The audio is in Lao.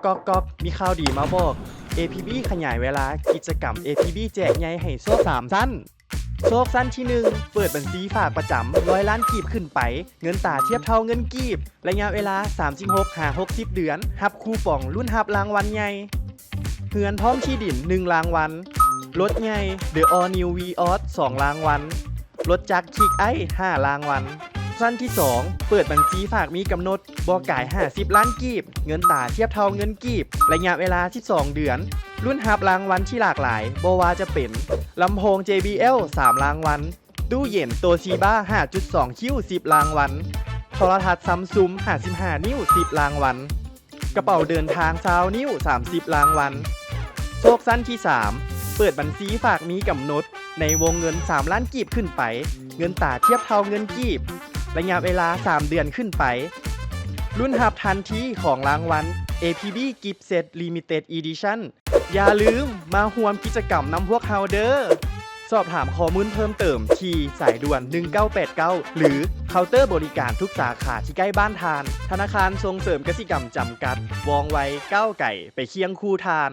ກອກກອກ ມີຂ່າວດີມາບອກ ເອພີບີ ຂະຫຍາຍເວລາກິດຈະກຳ ເອພີບີ ແຈກໃຫຍ່ໃຫ້ໂຊກສາມຊັ້ນ. ໂຊກຊັ້ນທີໜຶ່ງ ເປີດບັນຊີຝາກປະຈຳ ຮ້ອຍລ້ານກີບຂຶ້ນໄປ, ເງິນຕາທຽບເທົ່າເງິນກີບ, ໄລຍະເວລາ ສາມສິບຫົກ ຫາ ຫົກສິບເດືອນ, ຮັບຄູປອງລຸ້ນຮັບລາງວັນໃຫຍ່. ເຮືອນພ້ອມທີ່ດິນ ໜຶ່ງລາງວັນ, ລົດໃຫຍ່ The All New Vios ສອງລາງວັນ, ລົດຈັກ Kicks ຫ້າລາງວັນ. ຊັ້ນທີສອງ ເປີດບັນຊີຝາກມີກຳນົດ ບໍ່ກາຍຫ້າສິບລ້ານກີບ, ເງິນຕາທຽບເທົ່າເງິນກີບ, ໄລຍະເວລາ ສິບສອງເດືອນ, ລຸ້ນຮັບລາງວັນທີ່ຫຼາກຫຼາຍ ບໍ່ວ່າຈະເປັນ ລຳໂພງ JBL ສາມລາງວັນ, ຕູ້ເຢັນ Toshiba ຫ້າຈຸດສອງຄິວ ສິບລາງວັນ, ໂທລະທັດ Samsung ຫ້າສິບຫ້ານິ້ວ ສິບລາງວັນ, ກະເປົາເດີນທາງ ຊາວນິ້ວ ສາມສິບລາງວັນ. ໂຊກຊັ້ນທີສາມ ເປີດບັນຊີຝາກມີກຳນົດ ໃນວົງເງິນ ສາມລ້ານກີບຂຶ້ນໄປ, ເງິນຕາທຽບເທົ່າເງິນກີບ, ໄລຍະເວລາ ສາມເດືອນຂຶ້ນໄປ, ລຸ້ນຮັບທັນທີຂອງລາງວັນ ເອພີບີ Gift Set Limited Edition. ຢ່າລືມມາຮ່ວມກິດຈະກຳນຳພວກເຮົາເດີ້. ສອບຖາມຂໍ້ມູນເພີ່ມເຕີມທີ່ສາຍດ່ວນ ໜຶ່ງເກົ້າແປດເກົ້າ ຫຼື ເຄົາເຕີບໍລິການທຸກສາຂາທີ່ໃກ້ບ້ານທ່ານ. ທະນາຄານສົ່ງເສີມກະສິກຳຈຳກັດ, ວ່ອງໄວ, ກ້າວໄກ, ໄປຄຽງຄູ່ທ່ານ.